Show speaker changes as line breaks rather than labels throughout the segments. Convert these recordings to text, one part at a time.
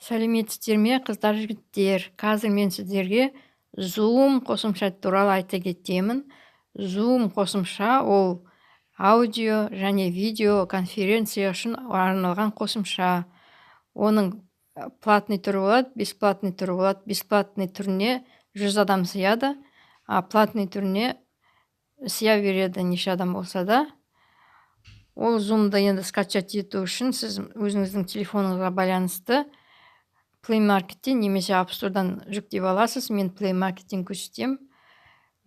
Сәлеметсіздер ме, қыздар, жігіттер! Қазір мен сіздерге Zoom қосымша туралы айта кетемін. Zoom қосымша ол аудио және видео конференция үшін арналған қосымша. Оның платный түрі болады, бесплатный түрі болады. Бесплатный түріне 100 адам сыяды, а платный түріне сыя береді неше адам болса да. Ол Зумды енді скачать ету үшін сіз өзіңіздің телефоныңызға байланысты Play Markеттен немесе App Store'дан жүктеп аласыз. Мен Play Markеттен көрсетемін.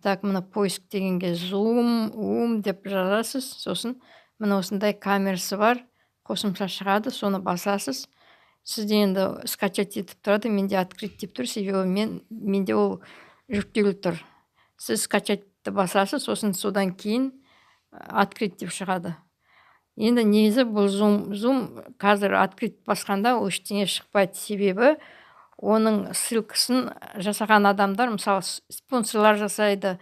Так, мына поиск дегенге Zoom, ум деп жазасыз. Сосын мына осындай камерасы бар қосымша шығады, соны басасыз. Сізде енді скачать етіп тұрады, менде открыть деп тұр, себебі менде ол жүктеулі тұр. Сіз скачатьты басасыз, сосын содан кейін открыть деп шығады. Енді негізі бұл Zoom қазір открыть басқанда ол ештеңе шықпайды, себебі оның ссылкасын жасаған адамдар, мысалы, спонсорлар жасайды,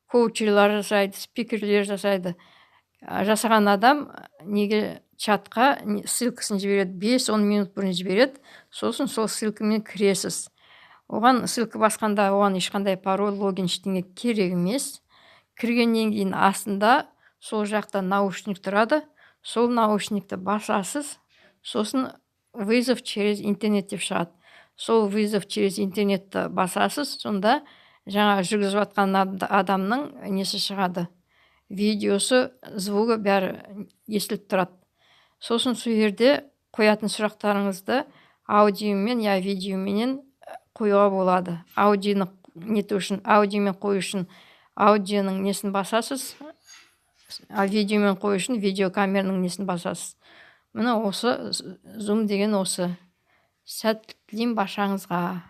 коучерлар жасайды, спикерлер жасайды. Жасаған адам неге чатқа ссылкасын жібереді, 5-10 минут бұрын жібереді. Сосын сол ссылкамен кіресіз. Оған ссылка басқанда оған ешқандай пароль, логин, ештеңе керек емес. Кіргеннен кейін астында сол жақта наушник тұрады, сол наушникті басасыз. Сосын «Вызов через интернет» деп шығады. Сол «Вызов через интернетті» басасыз. Сонда жаңа жүргізіп жатқан адамның несі шығады, видеосы, звугы, бәрі естіліп тұрады. Сосын сол жерде қоятын сұрақтарыңызды аудиомен я видеоменен қоюға болады. Аудионы нету үшін, аудиомен қою үшін аудионың несін басасыз, а видеомен қою үшін видеокамераның несін басасыз. Міне, осы Зум деген осы. Сәттілік тілеймін баршаңызға.